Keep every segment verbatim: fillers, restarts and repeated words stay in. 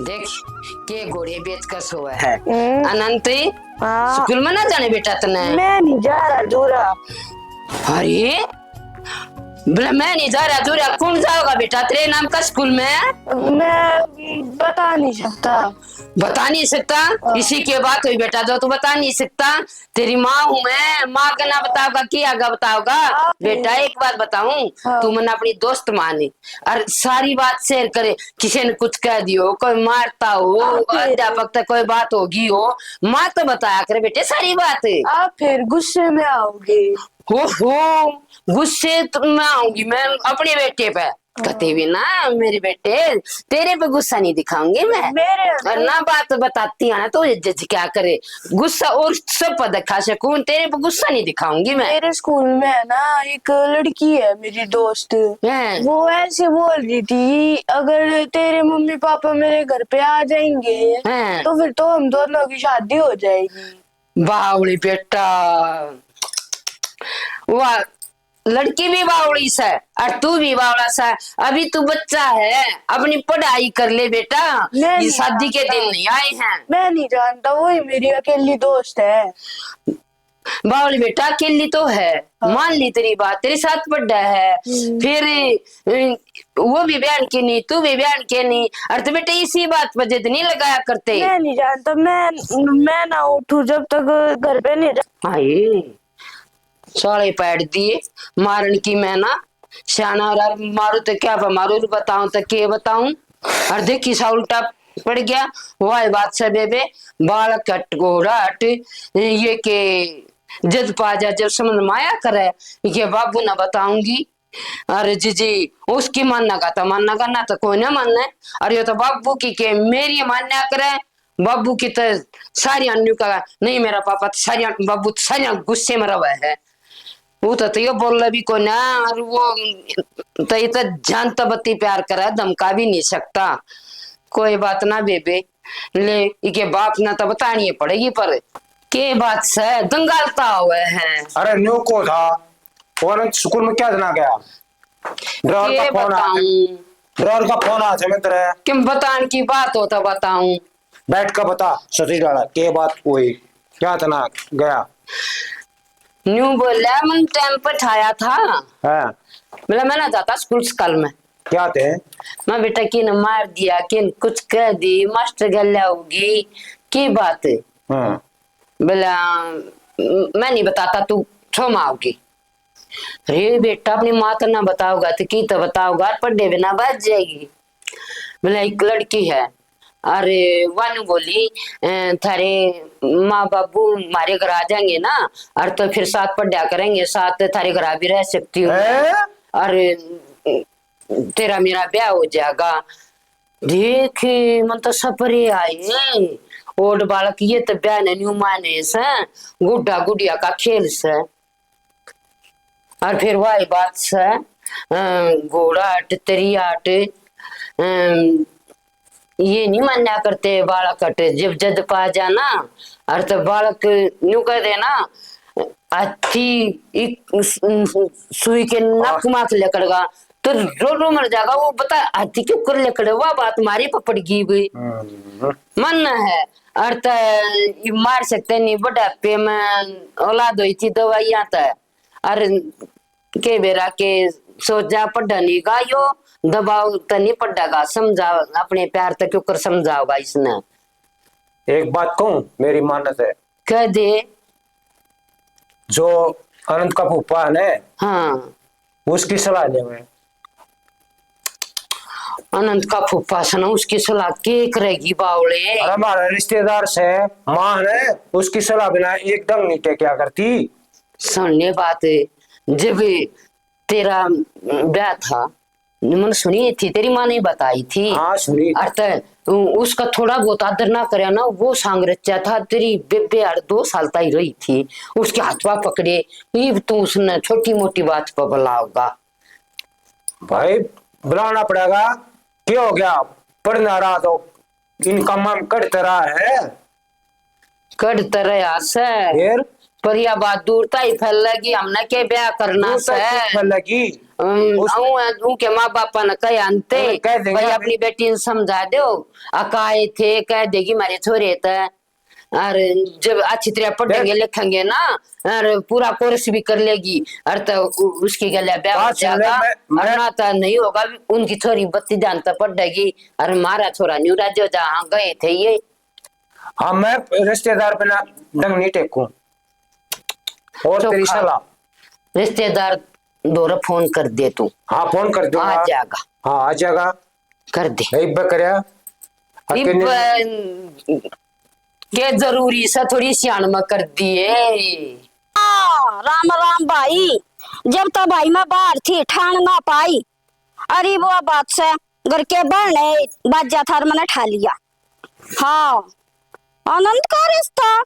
देख, के घोड़े बेच कर सोवे है। हम्म। अनंत, हाँ। स्कूल में ना जाने बेटा तने? मैं नहीं जा रहा दूरा। अरे, बोले, "मैं नहीं जा रहा दूरा।" कौन जाओगा बेटा तेरे नाम का स्कूल में? मैं बता नहीं सकता। बता नहीं सकता? हाँ। इसी के बात हुई बेटा, जो तू बता नहीं सकता। तेरी माँ हूँ मैं, माँ का ना बताओगा, की आगा बताओगा? हाँ। बेटा, एक बात बताऊं, हाँ। तू मन्ने अपनी दोस्त मान, और सारी बात शेयर करे। किसी ने कुछ कह दियो, कोई मारता हो, हाँ, फिर। अध्यापक तक कोई बात होगी हो, माँ तो बताया करे बेटे सारी बात। आप फिर गुस्से में आओगे। हो हो, गुस्से तो में आऊंगी मैं अपने बेटे पे। कते भी ना मेरे बेटे, तेरे पे गुस्सा नहीं दिखाऊंगी मैं। मेरे और ना बात बताती है ना तो ये जज क्या करे, गुस्सा और सब पर दिखा सकूं, तेरे पे गुस्सा नहीं दिखाऊंगी मैं। मेरे स्कूल में है ना, एक लड़की है मेरी दोस्त, हैं। वो ऐसे बोल रही थी, "अगर तेरे मम्मी पापा मेरे घर पे आ जाएंगे, हैं। तो फिर तो हम दोनों की शादी हो जाएगी।" बावली बेटा, वाह, लड़की भी बावली सै और तू भी बावला सै। अभी तू बच्चा है, अपनी पढ़ाई कर ले बेटा, मैं ये नहीं शादी के जानता। दिन नहीं आए हैं। मैं नहीं जानता, वही मेरी अकेली दोस्त है। बावली बेटा, अकेली तो है, हाँ। मान ली तेरी बात, तेरे साथ पढ़ा है, हम्म। फिर, अ, वो भी बहन के नहीं, तू भी बहन के नहीं, और तो बेटा इसी बात पर जिद नहीं लगाया करते। मैं नहीं जानता, मैं, मैं ना उठूं जब तक घर पे नहीं जा- हाय। साले पैट दिए मारन की मैं ना, सियाना और मारू तो क्या पे मारू, बताऊं तो के बताऊं। और देखी सा उल्टा पड़ गया। वाह बात से बेबे, बालक हट घोड़ा हट, ये के जद पा जा जब समझ माया करे, ये बाबू ना बताऊंगी। अरे जीजी, उसकी मानना का तो मानना का ना तो कोई ना मानना है। अरे यो तो बाबू की के मेरी मान्या करे, बाबू की तो सारी अन्नू का नहीं, मेरा पापा तो सारी, बाबू तो सारी गुस्से में रहा है। वो तो, तो यो बोल भी कोना, और वो तो ये तो जान तबत्ती प्यार करा, धमका भी नहीं सकता। कोई बात ना बेबे, ले इके बाप ना तो बतानी पड़ेगी, पर के बात से दंगालता हुआ है। अरे न्यू को था, और स्कूल में क्या जना गया? ड्राइवर का के फोन आ, बताऊं? ड्राइवर का फोन आ, समझ रहे? किम बतान की बात हो तो बताऊं? बैठ कर बता, सतीश लाला, के बात हुई? क्या तना गया? न्यू बोला, मन टाइम पर ठाया था। हाँ। बोला, मैं ना जाता स्कूल से कल मैं। क्या थे? मैं बेटा किन मार दिया, किन कुछ कह दी, मास्टर गल्या होगी, की बात है? हाँ। बोला, मैं नहीं बताता, तू क्षमा होगी। अरे बेटा, अपनी माँ तो ना बताओगा तो की तो बताओगा, पढ़े बिना बच जाएगी। बोले, एक लड़की है, अरे वानू बोली, "अ, थारे माँ बाबू मारे घर आ जाएंगे ना, और तो फिर साथ पढ़ा करेंगे, साथ थारे घर आ भी रह सकती हूँ।" हैं? और तेरा मेरा ब्याह हो जाएगा। देख, मन तो सपरे आए, ओड बालक ये तो ब्याह ने न्यू माने से, गुड्डा गुडिया का खेल से। और फिर वही बात से, अ, घोड़ा आट, तेरी आट, अ, ये नहीं मान्या करते बालक हट, जब जद पा जाना, और तो बालक न्यू कह देना, हाथी एक सु-, सुई के नक माथ लकड़गा, तो रो रो मर जाएगा। वो बता, हाथी क्यों कर लकड़े, वह बात मारी पपड़ गई भी। हम्म। मन है, और तो ये मार सकते नहीं, बुढ़ापे में औलाद हुई थी दवाइयां तो, और के बेरा के सोचा पढ़ा नहीं गा यो, दबाव तो नहीं पढ़ेगा, समझा, अपने प्यार तो क्यों कर समझाओगा इसने। एक बात कहूँ, मेरी मानत है। कह दे। जो अनंत का फूफा है ना, हाँ। उसकी सलाह ले मैं। अनंत का फूफा से ना, उसकी सलाह के करेगी बावले? अरे हमारा रिश्तेदार से, माँ है, उसकी सलाह बिना एक दंग नहीं टेक्या करती। सुनने बात, जब तेरा ब्याह था, मैंने सुनी थी, तेरी माँ ने बताई थी। हाँ, सुनी। और ते, उ-, उसका थोड़ा बहुत आदर ना करया ना, वो सांग रचा था, तेरी बेबे यार दो साल ताई रही थी, उसके हाथ पा पकड़े, इब तू उसने छोटी मोटी बात पर बुलाओगा। भाई, बुलाना पड़ेगा। क्या हो गया? पढ़ना रहा तो इनका मन कट रहा है। कट तो रहा से। फिर? पर यह बात दूर तक ही फैलेगी, हमने के ब्याह करना दूर तक से। क्यों फैलेगी? हम, उस- ऊ, ऊ के माँ बापा ने कह आनते, अरे, कह देंगे भाई, अभी। अपनी बेटी ने समझा दो, अकाए थे, कह देगी मारे छोरे ते। और जब अच्छी तरह पढ़ेंगे, देख। लिखेंगे ना, और पूरा कोर्स भी कर लेगी, और तो उ-, उसकी गले ब्याह हो बात सुन ले, जाएगा, मैं, और मैं ना तो नहीं होगा, उनकी छोरी बत्ती जान तक पढ़ेगी, और मारा छोरा न्यू राज्य जहाँ गए थे ये। हाँ, मैं रिश्तेदार बिना डंग नहीं टेकूं। और तेरी चोखा। सलाह? रिश्तेदार दौरे फोन कर दे तू। हाँ, फोन कर दूंगा। आ जाएगा। हाँ, आ जाएगा। कर दे। नहीं बकरिया। इब अकेले के जरूरी से थोड़ी सियाण में कर दिए। हाँ, राम राम भाई। जब तो भाई मैं बाहर थी, ठाण ना पाई। अरे वो बात से घर के बहने बाजा थार मने ठा लिया। हाँ, आनंद का रिश्ता।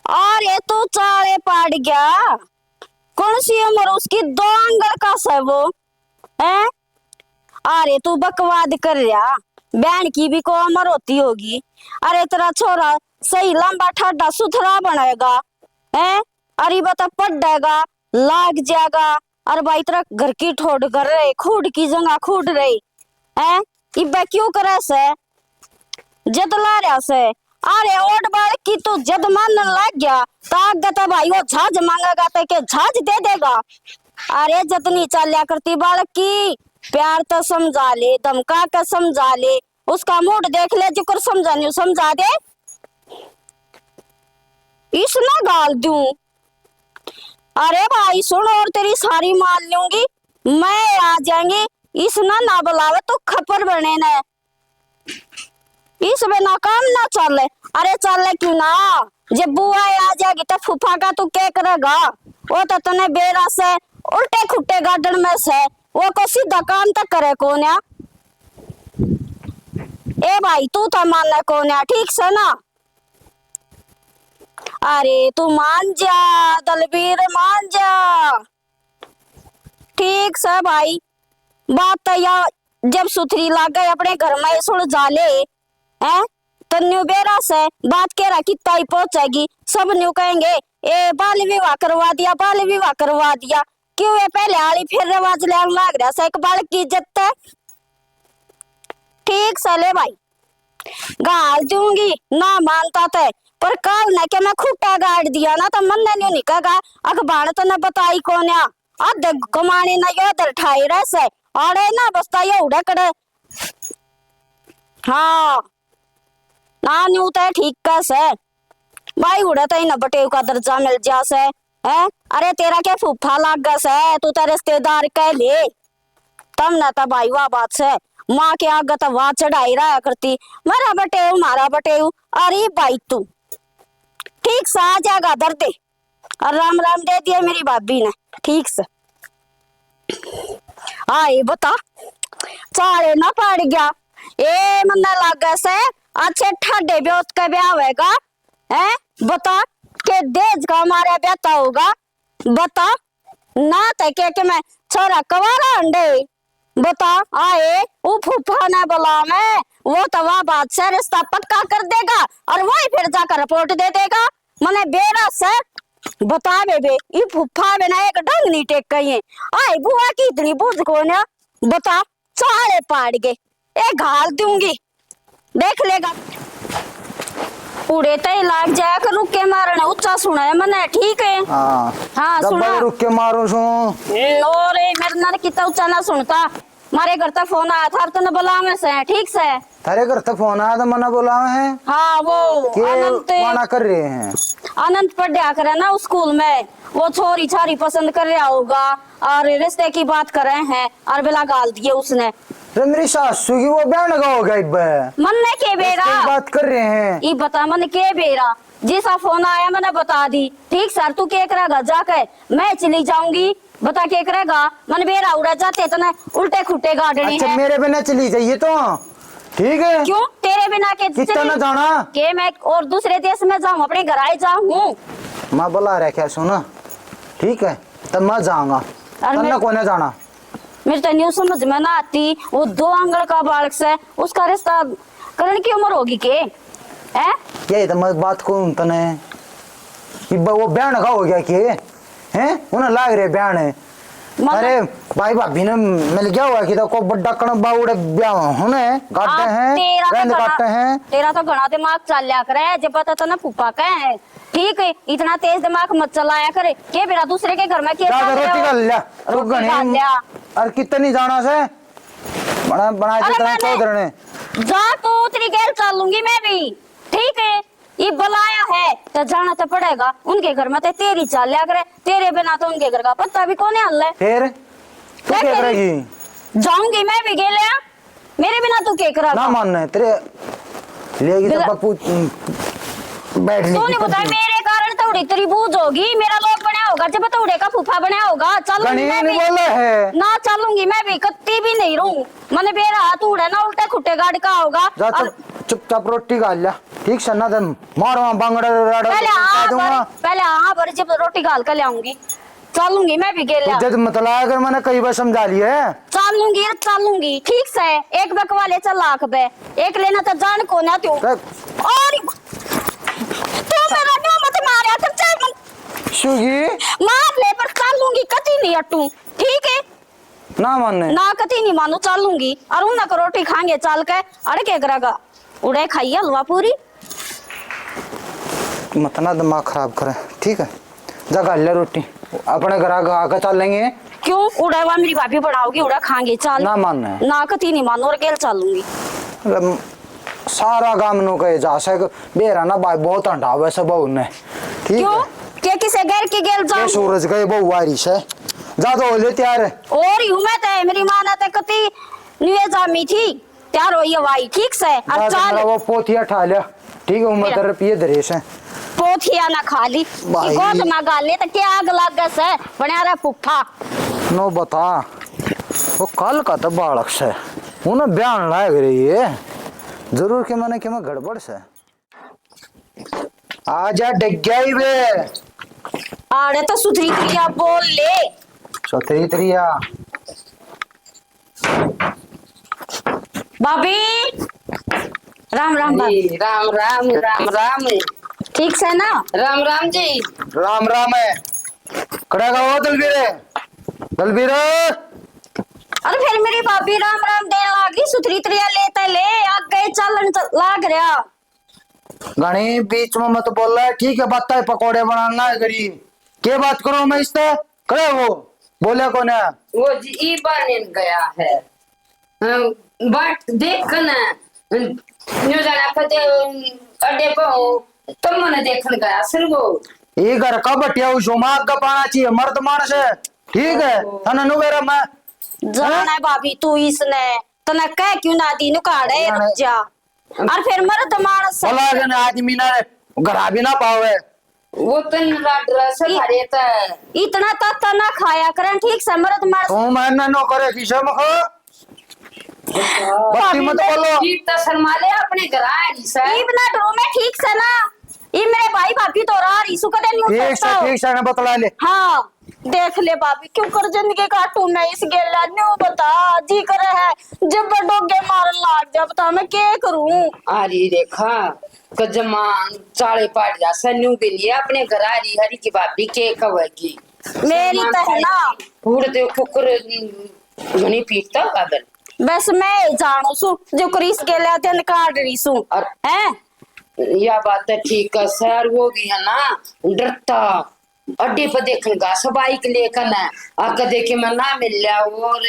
अरे तू चाले पाड़ गया। कौन सी उम्र उसकी, दो आंगल का से वो, हैं? अरे तू बकवाद कर रहा, बहन की भी को उम्र होती होगी। अरे तेरा छोरा सही लंबा ठाडा सुथरा बनेगा, हैं? अरे बता पढ़ेगा, लाग जाएगा। अरे भाई तेरा घर की ठोड कर रहे, खूड की जगह खूड रहे, हैं? इब्बे क्यों करे से? जद ला रहा से। अरे ओड बालक की तू जद मानन लाग गया, तो आगे तो भाई वो झाज मांगेगा तो के झाज दे देगा। अरे जतनी चाल्या करती बालक की, प्यार तो समझा ले, धमका के समझा ले, उसका मूड देख ले, जुकर समझा न्यू समझा दे। इस ना गाल दूं। अरे भाई सुन, और तेरी सारी मार लूंगी मैं, आ जाएंगे। इस ना, ना बुलावे तो खपर बने ने। इस बिना काम ना चले। अरे चले क्यों ना, जब बुआ आ जाएगी तो फूफा का तू क्या करेगा? वो तो तने बेरा से उल्टे खुट्टे गार्डन में से, वो को सीधा काम तक करे कौन या? ए भाई तू तो माने कौन या, ठीक से ना? अरे तू मान जा दलबीर, मान जा। ठीक से भाई, बात तो या जब सुथरी लागे अपने घर में सुलझा ले, हैं? तो न्यू बेरा से बात के रहा कितना ही पहुंचेगी, सब न्यू कहेंगे, ए बाल विवाह करवा दिया, बाल विवाह करवा दिया। क्यों ये पहले आली फिर रिवाज लेने लाग रहा से एक बालक की इज्जत तै? ठीक से ले भाई, गाल दूंगी ना मानता ते, पर काल ने के मैं खुट्टा गाड़ दिया ना तो मन ने न्यू निकलेगा। अखबार तो न बताई कोन्या, आधे कमाने ना यो दर ठाई रह से, आड़े ना बसता यो उड़े कड़े। हाँ, ना न्यू ते ठीक का से। भाई उड़े तई ना बटेव का दर्जा मिल जा से, हैं? अरे तेरा क्या फूफा लाग गा से, तू तो रिश्तेदार कह ले। तब ना तो भाई वाह बात से, माँ के आगे तो वाह चढ़ाई रहा करती, मेरा बटेव, मारा बटेव। अरे भाई तू ठीक से आ जाएगा दर्दे। और राम राम दे दिया मेरी भाभी ने, ठीक से। आए बता, चाले ना पड़ गया। ए मन्ने लागे से अच्छे ठाडे ब्योत के ब्याह होएगा, हैं? बता के दहेज का मारे ब्याहता होगा, बता ना ते के, के मैं छोरा कवारा अंडे, बता। आए ऊ फूफा ने बुला मैं, वो तो वह बात से रिश्ता पक्का कर देगा और वही फिर जाकर रिपोर्ट दे देगा। मने बेरा से बता बेबे, ई फूफा बिना एक डंग नहीं टेक कहीं। आए बुआ की इतनी बुझ को ना, बता, चाले पाड़ गए। ए घाल दूंगी, देख लेगा। उड़े तई लाग जाया कर रुक्के मारण, ऊंचा सुना है मने, ठीक है? हाँ। हाँ, डब्बा सुना। रुक्के मारो सो। हम्म, और ए, मेरे नाल कितना ऊंचा ना सुनता। मारे घर तक फोन आया था, तने बुलावे से, ठीक से? थारे घर तक फोन आया था, मना बुलावे है? हाँ, वो के अनंत वाना कर रहे हैं? अनंत पढ़या करे ना उस स्कूल में, वो छोरी छारी पसंद कर रहा होगा और रिश्ते की बात करे हैं और बेला गाल दिए उसने। रे मेरी सासू की वो बहन का हो गया इब्बे। मन ने के बेरा? रिश्ते की बात कर रहे हैं। ई बता मन के बेरा? जैसा फोन आया मैंने बता दी। ठीक सर, तू के करेगा जाके? मैं चली जाऊंगी। बता के करेगा? मन बेरा उड़ा जाते तने उल्टे खुट्टे गाड़ने अच्छा, हैं। मेरे बिना चली जाइए तो ठीक है। क्यों तेरे बिना के कितना चली ना जाना? के मैं और दूसरे देश में जाऊं, अपने घर आए जाऊं? मैं बुला रहा क्या सुना, ठीक है, तब मैं जाऊंगा, और तन्ने मैं कोने जाना। मेरे तो न्यू समझ में ना आती, वो दो आंगल का बालक से, उसका रिश्ता करण की उम्र होगी के? हैं? यही तो मैं बात कहूं तने। इब वो ब्याह का हो गया के? हैं? उन्हें लाग रहे ब्याह है। मगर अरे, भाई भाभी ने मिल गया होगा कि तो को बड्डा कण बावड़े ब्याह होने गाटे आप हैं, तेरा तो गंद घणा, काटे हैं। तेरा तो घणा दिमाग चल लिया करे, जब पता तो ना फूफा का है। ठीक है, इतना तेज दिमाग मत चलाया करे। के बेरा दूसरे के घर में के ज्यादा चल रहा रोटी हो? खा लिया। तू रोटी घणी खा लिया। और कितनी जाना से? बना, बना अरे जितना मैंने चौधर ने। जा तू, तेरी गैल चलूंगी मैं भी। ठीक है, ये बुलाया है तो जाना तो पड़ेगा। उनके घर में तो तेरी चाल लिया करे, तेरे बिना तो उनके घर का पत्ता भी कोने हल है। फिर तू क्या क्या तेरी करेगी? जाऊंगी मैं भी गेल्या, मेरे बिना तू क्या करेगा? ना मानने तेरे लेगी तो बिला- पप्पू, उम, बैठ नहीं तू नहीं की बता, पप्पू। मेरे कारण तो उड़ी तेरी बूझ होगी, मेरा लोग बना होगा, जब तो उड़े का फूफा बना होगा। चल घणी मैं नहीं भी बोला है। ना चलूंगी मैं भी, कत्ती भी नहीं रहूं। मने बेरा हाथ उड़े ना उल्टे खुट्टे गाड़ का होगा। जा और चुप, चुपचाप रोटी खा लिया, ठीक से ना? तो मारो बांगड़ा राड़ा पहले बता हाँ दूंगा। भर, पहले हाँ भर, जब रोटी घाल के ले आऊंगी, चलूंगी मैं भी गेल्या। जद मत लाया कर, मैंने कई बार समझा लिया है। चलूंगी, चलूंगी, ठीक से। एक बकवाले चल आख बे, एक लेना तो जान को ना तू। और तू मेरा न्यू मत मारया कर, चाहे मन सुगी। मार ले, पर चलूंगी, कती नहीं हटू, ठीक है? ना माने। ना, कती नहीं मानो, चालूंगी। और उन्ना को रोटी खाएंगे चाल के, अड़के ग्रागा उड़े खाई हलवा पूरी। मत ना दिमाग खराब करे, ठीक है? जा खा ले रोटी, अपने ग्रागा आके चालेंगे। क्यों? उड़े वा मेरी भाभी बनाओगी, उड़ा खाएंगे, चाल। ना माने। ना, कती नहीं मानो, और गेल चालूंगी। अरे, सारा काम नो कहे जा सक, बेरा ना भाई बहुत हंडावे से बहू ने, ठीक क्यों? है? के किसे घर की गेल ये जाऊं? सूरज का ये बहू आ रही से, जा तो हो ले तैयार। और यूं मैं ते मेरी माँ ने ते कती नुए जामी थी, तैयार होई हवाई, ठीक से। और जा तो चाल। मेरा वो पोथिया ठा लिया, ठीक है, उम्र मेरा तेरे पिए धरे से। पोथिया ना खा ली, भाई। गोद में गाले तो क्या आग लागे से, बना रहा फुफ्फा। नो बता, वो कल का तो बालक से, उन्हें ब्याह लाग रही है, जरूर के मैंने के मैं गड़बड़ से। आजा डग्या ही बे। आड़े तो सुथरी तरिया बोल ले। सुथरी तरिया। भाभी, राम राम भाभी। जी, राम राम, राम राम। ठीक से ना? राम राम जी। राम राम है। खड़ा का हो दलबीरे? दलबीरे। अरे फिर मेरी भाभी राम राम देन लागी, सुथरी तरिया लेते ले, आगे चालन च-, लाग रहा। घणी बीच में मत बोल, ठीक है? बात है, पकोड़े बनाना है करी। के बात करो मैं इससे? करे वो, बोले कोने? वो जी ई बाने गया है। अम, बाट देख न, अम, न्यू जाना कदे, अम, अड्डे पे हो, तब मने देखन गया सर वो। ये घर का बटिया उस माँ का पाना चाहिए, मर्द मानस है, ठीक है? ओहो। थाने नु बेरा मैं जाना है भाभी तू इसने, तने कह क्यों ना दी, नु काढ़े जाने। रुक जा। और फिर मर्द मानस भला के ना आदमी ना घरा भी ना पावे। वो तन रात रस इ-, हरे त। इतना तत्ता ना खाया करें, ठीक से मर्द मानस। तू मैं ना नो करे किसे मखो। बत्ती मत बोलो। जीप तो शर्मा ले अपने घर आ रही से। जीप ना डरो मैं ठीक से ना। ये मेरे भाई भाभी तो रहा रही सु कदे न्यू ठीक से, ठीक से ना बतला ले। हाँ। देख ले भाभी, क्यों कर जिंदगी काटू मैं इस गेला, न्यू बता, जी करे है, जब डोगे मारन लाग जा, बता मैं के करूं? आ रही रेखा, कजमान चाले पाट जा, सन्यू भी नहीं अपने घर आ रही, हरी की भाभी के कहेगी? मेरी तो है ना। फूड दे कुकर घणी पीटता बादल। बस मैं ही जानू सु, जो करीस गेला दिन काट रही सु। और हैं? या बात है ठीक है सर, वो भी है ना, डरता। अड्डे पे देखन गा सब बाइक लेकर ना, आ कदे के मैं ना मिल लिया और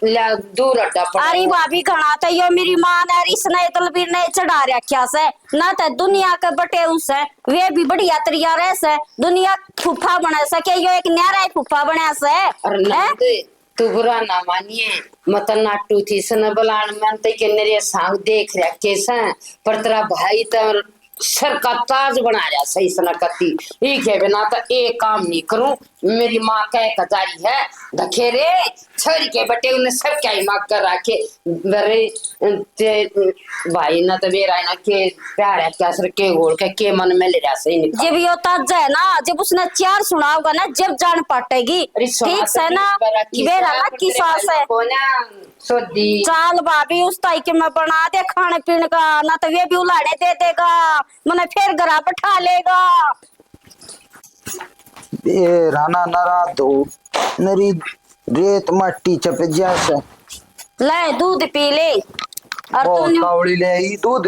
लिया दूर अड्डा पड़ा। अरे भाभी, घणा तो यो मेरी माँ ने इसने तलबीर ने चढ़ा रखा से, ना तो दुनिया के बटे उसे, वे भी बढ़िया तरिया रहे से, दुनिया फूफा बने से, के यो एक न्यारा ही फूफा बने से, अरे ना हैं? दे, तू बुरा ना मानिए, मैं तो नाटू थी सन बुलान में ते के मेरे सांग देख रखे से, पर तेरा भाई तो सर का ताज बना रहा सही सना करती। ई के बिना तो एक काम नहीं करूं। मेरी माँ कह कजारी है, धखेरे छोरी के बटे उन्हें सब क्या ही माफ कर रखे। मेरे ते भाई ना तो बेरा ना के प्यार है, क्या सर के घोल के, के मन में ले रहा सही नहीं। जब यो ताजा है ना, जब उसने चार सुनाओगा ना, जब जान पाटेगी। अरे सुना ठीक तो से ना, पर रखी बेरा सर, ना पर की तेरे सास भाई है। को ना सोदी। चाल भाभी, उस ताई के मैं बना दे खाने पीने का, ना तो वे भी उलाने दे देगा, मने फिर घरा बैठा लेगा। ए राना नरा दो, नरी रेत माटी चपज्या से। ले दूध पी ले। और तू न्यू तावड़ी ले आई दूध।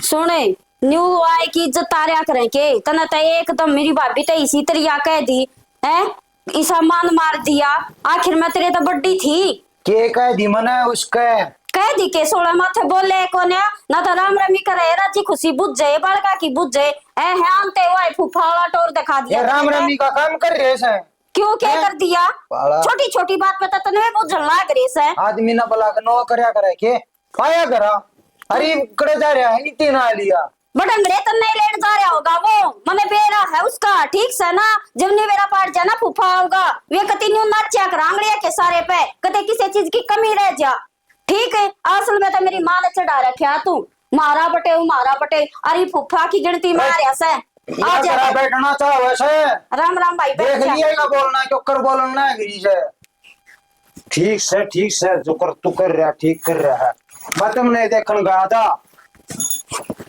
सुने, न्यू आए की इज्जत तारया करें के? तने तो एकदम मेरी भाभी तो इसी तरिया कह दी, हैं? इसा मान मार दिया। आखिर में तेरे तो बड्डी थी। के कह दी मने उसके? कह दी के सोलह माथे बोले कोन्या, ना तो राम रामी करे, राजी खुशी बुझे, बालका की बुझे। ए, है आनते हुआ है फूफा वाला टोर दिखा दिया ये राम तूने। रामी का काम कर रहे हैं। क्यों, क्या हैं? कर दिया? छोटी-छोटी बात पे तो तन्ने बुझन लाग रहे से। आदमी ना भला के नो करया करे के? पाया करा। अरे, कड़े जा रहा है, इतने ना लिया। बटंगड़े तन्ने ही लेन जा रहा होगा वो। मने बेरा है उसका, ठीक से ना? जब नहीं बेरा पाट जाना, फूफा होगा। वे कति न्यू नाच्या कर आंगलिया के सारे पे, कते किसी चीज की कमी रह जा। ठीक है, असल में तो मेरी माँ ने चढ़ा रखा तू, मारा बटेऊ, मारा बटेऊ। अरे फूफा की गिनती में आ रहा से। आ जा। बैठना चाहे से। राम राम भाई, बैठ जा। देख लिया ना, बोलना क्यों कर, बोलना है गिरी से। ठीक से, ठीक से, जो कर तू कर रहा, ठीक कर रहा है। मैं तुमने देखन गया था,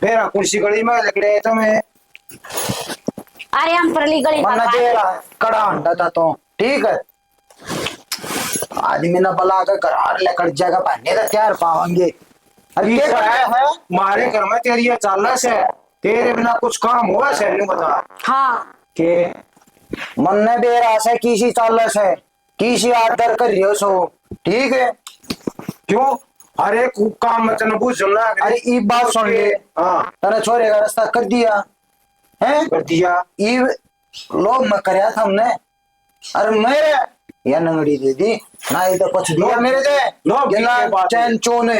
फिर कुर्सी गली में लग रहे तुम्हें। अरे हम परली गली मन्ना दे रहा, कड़ा हंडा था तो, ठीक है। आदमी ना बुला के घर लेकर जाएगा, भाने का तैयार पावांगे। अरे ये क्या कर रहा है? मारे घर में तेरी ये चाल से, तेरे बिना कुछ काम हुआ से, नहीं बता। हाँ। के? मन्ने बेरा से किसी चाल से, किसी आदर कर रही हो सो, ठीक है? क्यों? हर एक काम में तने बुझ ना। अरे, ई बात सुन ले। हाँ। तने छोरे का रास्ता कर दिया, हैं? कर दिया। ई लोभ में करया था हमने। अरे मेरे या नंगड़ी दे दी, ना ये तो कुछ दिया मेरे दे। लोभ की बात है। चैन चोने।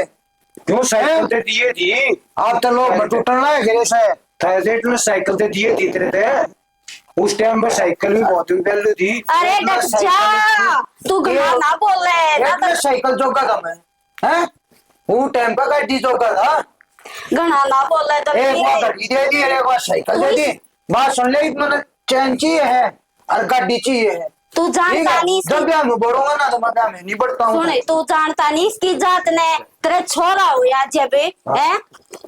क्यों साइकिल हैं? ते दिए थी? आप तो लोभ में टूटना है गिरे से। थारे ने साइकिल ते दिए थी तेरे ते। उस टाइम पे साइकिल भी बहुत value थी। अरे डट जा, तू घणा ना बोले, ना तो साइकिल जोगा था मैं, हैं? वो टाइम का गाड़ी जोगा था। घणा ना बोले तो एक बार गाड़ी दे दी, एक बार साइकिल दे दी। बात सुन ले, मैंने चैन चाहिए है और गाड़ी चाहिए है। तू जानता नहीं इसकी। जब ब्याह में बोलूंगा ना, तो मैं ब्याह में नहीं बढ़ता हूँ। सुने, तू जानता नहीं इसकी जात ने। तेरे छोरा होया जब, हाँ। हैं?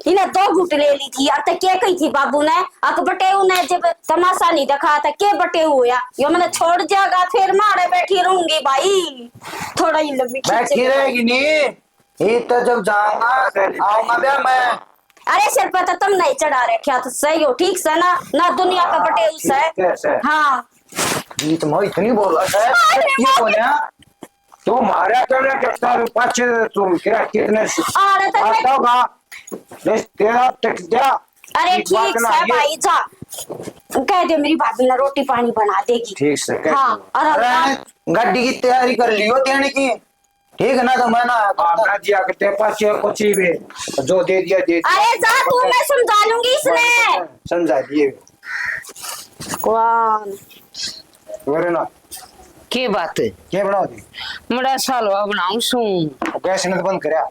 इन्हें दो घूट ले ली थी, अब तक के कही थी बाबू ने, अक बटेऊ ने जब तमाशा नहीं देखा, तो के बटेऊ होया? यो मैंने छोड़ जाएगा, फिर मारे बैठी रहूंगी भाई। थोड़ा ही लंबी खींच बैठी रहेगी नहीं, ये तो जब जाऊंगा, आऊंगा ब्याह में। अरे सिर पर तो तुम नहीं चढ़ा रखे, तो सही हो, ठीक से ना, ना दुनिया का बटेऊ से। हाँ। बीच में इतनी बोला है, अरे ये बोला। तू मारा करने के साथ पाछे तुम क्या कितने अरे तो आता होगा? बस तेरा टिक जा। अरे ठीक से भाई जा, कह दे मेरी भाभी ने रोटी पानी बना देगी। ठीक से, कह दे। हाँ, और अरे, गाड़ी की तैयारी कर लियो देने की, ठीक है ना? तो मैं ना करता। ना दिया करते पाछे कुछ भी, जो दे दिया, दे दिया। अरे जा तू, मैं समझा लूंगी इसने। समझा दिए। कौन? मेरे ना। के बात है? के बनाओ दी? मड़ा सालवा बनाऊं सूं। गैस ने तो बंद करया।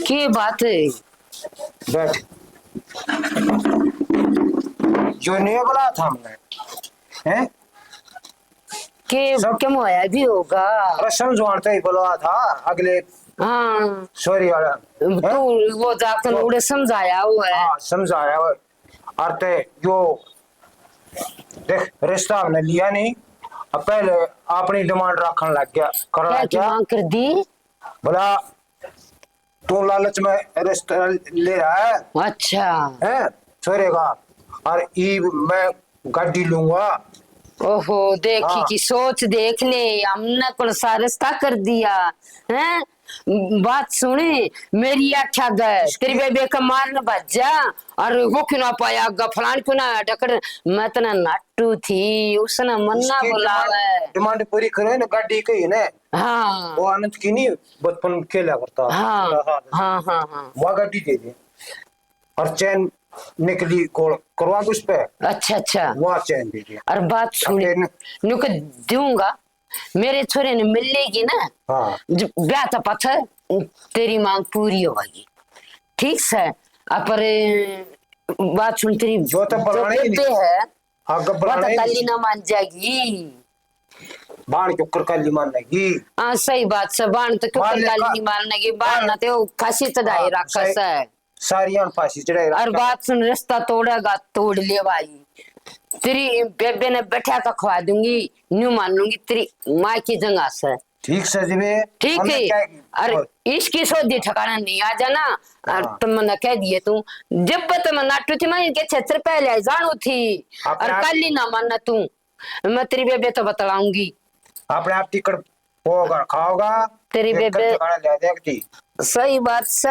के बात है? बैठ। जो नहीं बुलाया था हमने, हैं? के सब क्या होया भी होगा? अरे समझवान तो ही बुलाया था अगले। हाँ। सॉरी वाला। तू वो जाकर उड़े समझाया हुआ है। हाँ, समझाया हुआ है। और ते यो देख, रिश्ता हमने लिया नहीं, अब पहले अपनी डिमांड रखन लग गया, करन लग गया। मांग कर दी? बोला, तू लालच में रिश्ता ले रहा है। अच्छा। हैं, छोरे का, और ई मैं गाड़ी लूंगा। ओहो, देखी हाँ। की सोच देख ले, हमने कौन सा रिश्ता कर दिया, हैं? बात सुने, मेरी आख्या गए, तेरी बेबे का मारन भज्जा, और वो क्यों ना पाया, गफलान क्यों ना डकड़, मैं तना नाटू थी, उसने मन्ना बुलावे। डिमांड पूरी करे ना, गाड़ी कही ने। हाँ। वो आनंद की नहीं, बचपन खेला करता। हाँ, हाँ, हाँ, हाँ। वहाँ गाड़ी दे दे। और चैन निकली गोल करवा उस पे। अच्छा, अच्छा। वहाँ चैन दे दे। और बात सुन, नुक दूंगा। मेरे छोरे ने मिल लेगी ना, हाँ। ब्याह तो पत्थर, तेरी मांग पूरी होगी, ठीक से। अपर बात सुन, तेरी जो तो बनानी है, हाँ, गब्बराना ही ताली ना मान जाएगी। बाण क्यों कर काली मानेगी? हाँ, सही बात से, बाण तो क्यों कर काली नहीं मानेगी, बाण ना तो फांसी चढ़ाई रखा से। सारी हम फांसी चढ़ाई और रखा। बात सुन, रिश्ता तोड़ेगा, तोड़ ले भाई। तेरी बेबे ने बैठा के खवा दूंगी, न्यू मान लूंगी, तेरी माँ की जंगा से। ठीक से जीवे, ठीक हमने है। क्या की? और और इसकी सोधी ठिकाना नहीं आ जाना। और हाँ। तुम मन्ने कह दिए तू, जब तुम नाटू थी, मैं इनके छेत्र पहले आई जानू थी। अपने और आप कल ही ना मानना तू, मैं तेरी बेबे तो बतलाऊंगी। अपने आप टिकट होगा, खाओगा, तेरी एक बेबे ठिकाना ले देखती। सही बात से।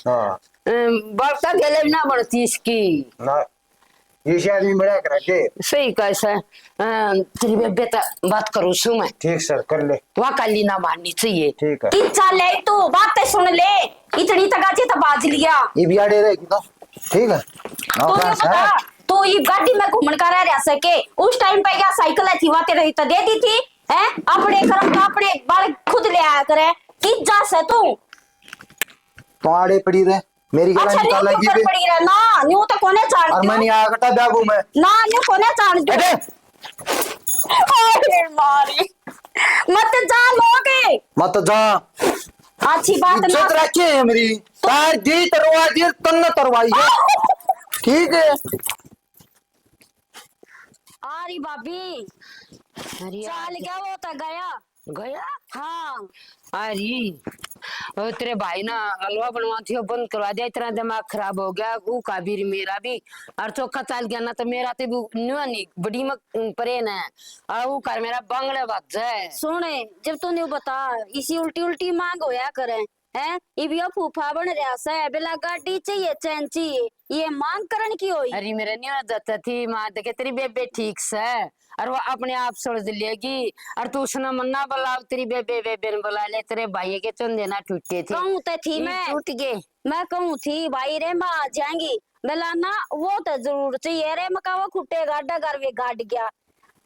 हाँ। अम, बालका गले ना बढ़ती इसकी। ना, इसे आदमी बड़ा कर दे। सही कह से। अम, तेरी बेबे तो बात करूँ सु मैं। ठीक सर, कर ले। वहाँ काली ना मारनी चाहिए। ठीक है। तीन चार ले तू, बातें सुन ले। इतनी तक आजी तो बाज लिया। ये भी आड़े रहेगी तो, ठीक है। तू नौकरा ये सर। बता, तू ये गाड़ी में घूमन का रह रहा सके? उस टाइम पे क्या साइकिल थी, वहाँ तेरे तो दे दी थी, हैं? अपने कर्म का अपने बाल खुद ले आया करे। किस जा से तू? तो आड़े पड़ी रहे, मेरी गला अच्छा, न्यू निकाल क्यों लगी कर बे। पड़ी रहे? ना, न्यू तो कोने जान और दो। मैं नहीं आया कटा ब्याह में। ना, न्यू कोने जान दो। अरे! अरे मारी, मत जा लोगे। मत जा। अच्छी बात ना। इज्जत रखी है मेरी। तार दी तरवा दी, तन्ने तरवाई है। ठीक है। आ रही भाभी। अरे चाल यार। क्या वो तो गया। गया? हाँ। अरे, ओ तेरे भाई ना हलवा बनवा थी, वो बंद करवा दिया, इतना दिमाग खराब हो गया, वो का भी मेरा भी। और चोखा चाल गया ना, तो मेरा तो भी न्यू नहीं, बड़ी मक-, परेन है। और वो कर मेरा बांगड़े बाजे। सुन, जब तू न्यू बता, इसी उल्टी उल्टी मांग होया करे। हैं? इब यो फूफा बन रहा से, बेला गाड़ी चाहिए, चैन चाहिए, ये मांग करण की होई? अरे मेरे न्यू जाता थी, मां देखे तेरी बेबे ठीक से, और वो अपने आप समझ लेगी। और तू उसने मन्ना बुलाओ, तेरी बेबे, बेबे ने बुला ले, तेरे भाई के चंदे ना टूटे थे। कहूं तो थी ये मैं। टूट गए। मैं कहूं थी, भाई रे, मैं आ जाएंगी। बेला ना, वो तो जरूर चाहिए रे, मका वो खुट्टे गाड़ा घर वे गाड़ गया।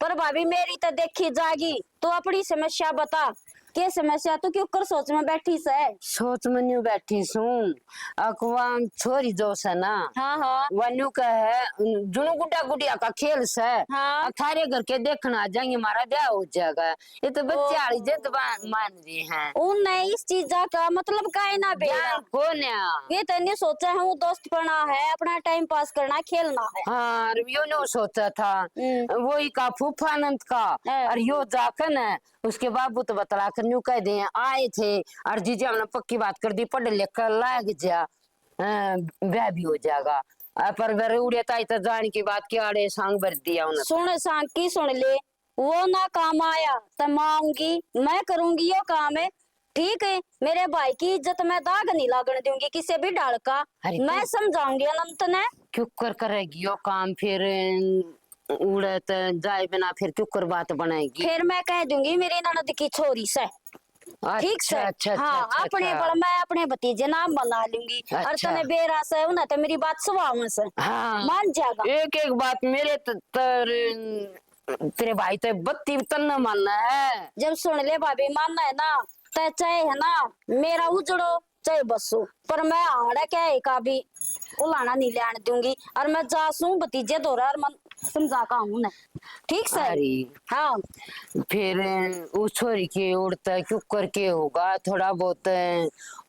पर भाभी, मेरी तो देखी जागी, तू अपनी समस्या बता, के समस्या तू क्यों कर सोच में बैठी से? सोच में न्यू बैठी सूं, अकवाम छोरी जो से ना, हाँ, हाँ। वा न्यू कहे, जुनू गुड्डा गुडिया का खेल से, हाँ। अब थारे घर के देखना आ जाएंगे, हमारा ब्याह हो जाएगा। ये तो बच्चे वाली जिद बा-, मान रही हैं। उनने इस चीजा का मतलब काहे ना बेरा? ज्ञान कोन्या। ये तो नहीं सोचा है, वो दोस्तपना है, अपना टाइम पास करना, खेलना है। हाँ, और यो न्यू सोचा था, हम्म। वो ही का फूफा अनंत का, हाँ। और यो जाकर न उसके बाबू तो बतला कर न्यू कह दे, आए थे, और जीजा हमने पक्की बात कर दी, पढ़ लिख कर लाग जा, अ, ब्याह भी हो जाएगा। अ, पर वे उड़े ताई तो जान की बात की आड़े सांग भर दिया उन्हें। सुन सांग की सुन ले, वो ना काम आया तो मैं आऊंगी, मैं करूंगी यो काम है। ठीक है, मेरे भाई की इज्जत मैं दाग नहीं लागण दूंगी किसी भी ढाल का। अरे मैं तू समझाऊंगी अनंत ने। क्यों कर करेगी यो काम फिर? उड़े तो जाए बिना फिर क्यों कर बात बनाएगी? फिर मैं कह दूंगी मेरी ननद की छोरी से। अच्छा, ठीक से? अच्छा, अच्छा, हाँ, अच्छा, अपने अच्छा। बल मैं अपने भतीजे नाम बना लूंगी। और अच्छा। तने बेरा से उन्हें तो मेरी बात सुहावन से। हाँ। मान जाएगा। एक एक बात मेरे त-, तर तेरे भाई ते बत्ती तन्ने मानना है। जब सुन ले भाभी, मानना है ना, ते चाहे है ना मेरा उजड़ो चाहे बसो, पर मैं हाड़ा क्या है का भी उलाना नहीं लेने दूंगी। और मैं जा सूं भतीजे धोरा और मन समझा का हूं ना, ठीक से? अरे। हाँ। फिर उस छोरी के उड़ता क्यों करके होगा, थोड़ा बहुत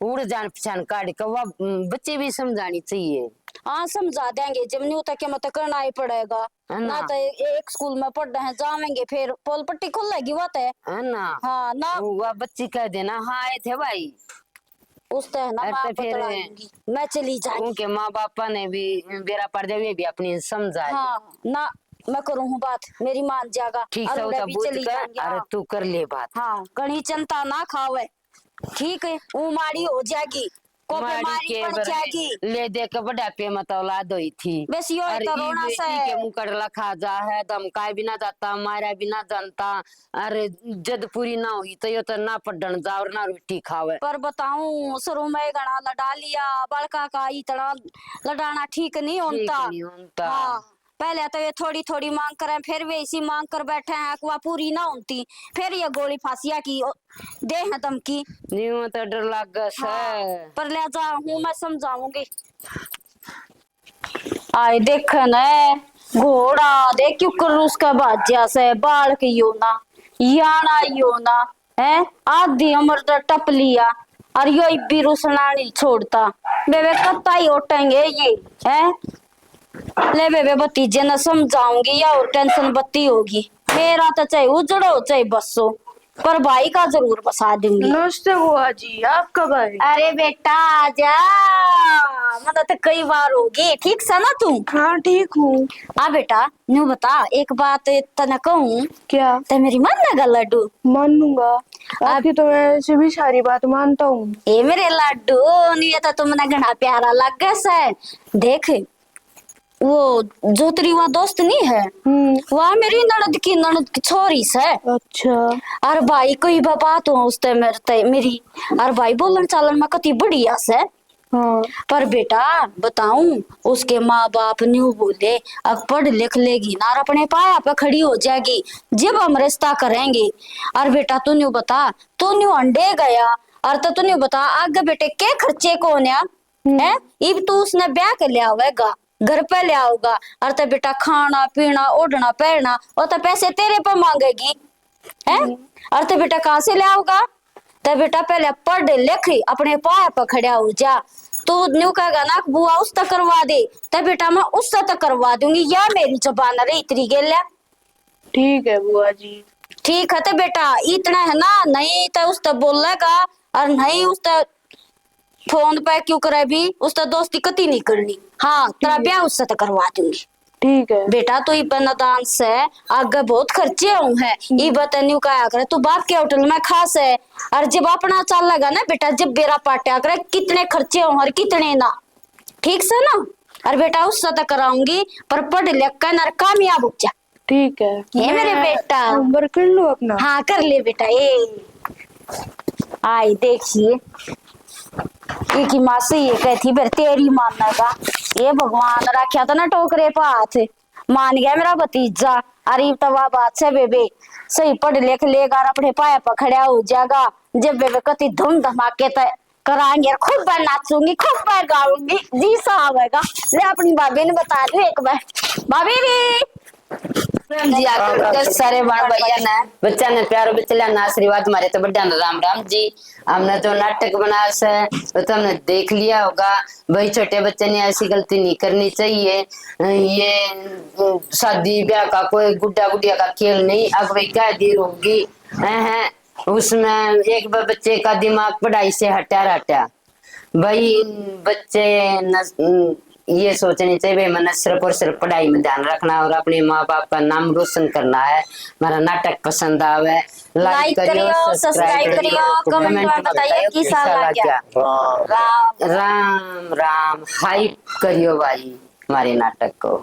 उड़ जान पहचान काट के वह बच्चे भी समझानी चाहिए। हाँ, समझा देंगे, जब नहीं होता क्या मत करना ही पड़ेगा। है ना? ना तो ए-, एक स्कूल में पढ़ रहे हैं, जावेंगे फिर पोल पट्टी खुल लेगी, वो तो है। है ना? हाँ, ना। वो, वो बच्ची कह देना, हाँ, आए थे भाई। उस तो है ना, अरे मैं तो फिर बतला दूंगी, मैं चली जाऊंगी। उनके माँ बापा ने भी बेरा पड़ जावे, भी अपनी समझा ले। हाँ, ना, मैं करूँ हूँ बात, मेरी मान जागा। ठीक और से, मैं उता भी बूझ चली कर, जाऊंगी, अरे हाँ। तू कर ले बात। हाँ, घणी चिंता ना खावे। ठीक है, वो माड़ी हो जाएगी, को माड़ी बीमारी के पड़ बर-, जाएगी। ले दे के बुढ़ापे में तो औलाद हुई थी। बस यो और तो रोना ई-, से। ई के मुंह कड़ला खा जा है, धमकाया भी ना जाता, मारा भी ना जानता। अरे जद पूरी ना हुई तो यो तो ना पढ़न जा और ना रोटी खावे। पर बताऊं, शुरू में घणा लड़ा लिया, बड़का का इतना लड़ाना ठीक नहीं ठीक होता। नहीं होता। हाँ। पहले तो ये थोड़ी थोड़ी मांग करें, फिर वे इसी मांग कर बैठे हैं, अकवा पूरी ना होती, फिर ये गोली फांसिया की ओ, दे है धमकी। न्यू तो डर लागे से। हाँ, पर ले जा, हूँ मैं समझाऊंगी। आए देख न, घोड़ा देख क्यों कर उसका भाज्या से, बालक यो ना, याना यो ना, हैं? आधी उम्र तो टप लिया, और यो इब्बी रुसना नहीं छोड़ता। बेबे कत्ता ही ओटेंगे ये, हैं? ले बेबे, भतीजे ने समझाऊंगी या और टेंशन बत्ती होगी। मेरा तो चाहे उजड़ो चाहे बसो, पर भाई का जरूर बसा दूंगी। नमस्ते बुआ जी, आपका भाई। अरे बेटा, आ जा, मतलब तो कई बार होगी। ठीक सा ना तू? हाँ, ठीक हूँ। आ बेटा, न्यू बता, एक बात तने कहूँ। क्या? ते मेरी मान लेगा लड्डू? मानूंगा। आपकी तो मैं ऐसे भी सारी बात मानता हूँ। ए मेरे लड्डू, न्यू ये तो तू मने घना प्यारा लगे से। देख, वो जो तेरी वहाँ दोस्त नहीं है, हम्म। वहाँ मेरी ननद की, ननद की छोरी से। अच्छा। और भाई, कोई बा-, बात हो उसते मेरे ते, मेरी, और भाई बोलन चालन में कति बढ़िया से। हाँ। पर बेटा बताऊं, उसके माँ बाप न्यू बोले, अब पढ़ लिख लेगी ना, और अपने पाया पे खड़ी हो जाएगी, जब हम रिश्ता करेंगे। और बेटा तू न्यू बता, तू न्यू अंडे गया, और तो तू न्यू बता, आगे बेटे के खर्चे कौन है? हम्म। हैं? इब तू उसने ब्याह के ले आवेगा, घर पे ले आओगा, और तो बेटा खाना पीना, ओढ़ना पहनना, और तो पैसे तेरे पे मांगेगी, हैं? हम्म। और तो बेटा कहाँ से ले आओगा? तो बेटा पहले पढ़ लिख, अपने पाया पे खड़ा हो जा। तू न्यू कहेगा ना कि बुआ उससे करवा दे, तो बेटा मैं उससे तो करवा दूंगी, या मेरी जबान रही तेरी गेल्या। ठीक है बुआ जी। ठीक है तो बेटा, इतना है ना, नहीं तो उससे बोलेगा, और नहीं उससे फोन पे क्यों करे भी, उससे दोस्ती कती नहीं करनी। हाँ, तेरा ब्याह उससे तो करवा दूंगी। ठीक है। बेटा, तू इब नादान से, आगे बहुत खर्चे हों हैं। हम्म। इब तै न्यू कहा करे, तू बाप के होटल में खा से, और जब अपना चालेगा ना बेटा, जब बेरा पाटा करे, कितने खर्चे हों और कितने ना। ठीक से ना? और बेटा, उससे तो कराऊंगी, पर पढ़ लिख कर ना कामयाब हो जा। ठीक है। हे मेरे मैं बेटा। Homework कर लूँ अपना? हाँ, कर ले बेटा। ए, आई देखिए, इकी माँ से ये कहती, फिर तेरी मानेगा। ये भगवान रखा था ना टोकरे पे हाथ, मान गया मेरा भतीजा। अरे तो वाह बात है बेबे, सही पढ़ लिख लेगा और अपने पाया पर खड़ा हो जाएगा। जब बेबे कति धूम धमाके ते करांगे, खूब नाचूंगी, खूब गाऊंगी, जी सा आवेगा। ले अपनी भाभी ने बता दूं एक बार, भाभी भी। राम जी, आप सारे बाल भैया ने, बच्चा ने प्यारो बचला ना आशीर्वाद मारे तो बड्डा ने राम राम जी। हमने जो नाटक बनाया से, वो तो हमने देख लिया होगा भाई, छोटे बच्चे ने ऐसी गलती नहीं करनी चाहिए। ये शादी ब्याह का कोई गुड्डा गुडिया का खेल नहीं। अब भाई क्या देर होगी, हैं, हैं, उसमें एक ब-, बच्चे का दिमाग पढ़ाई से हटा रहता। भाई, इन बच्चे न, ये सोचने चाहिए, भाई, मैंने सिर्फ और सिर्फ पढ़ाई में ध्यान रखना है और अपने माँ बाप का नाम रोशन करना है। हमारा नाटक पसंद आवे, like करियो, subscribe करियो, comment में बताइए कैसा लगा। राम राम, hype करियो भाई हमारे नाटक को।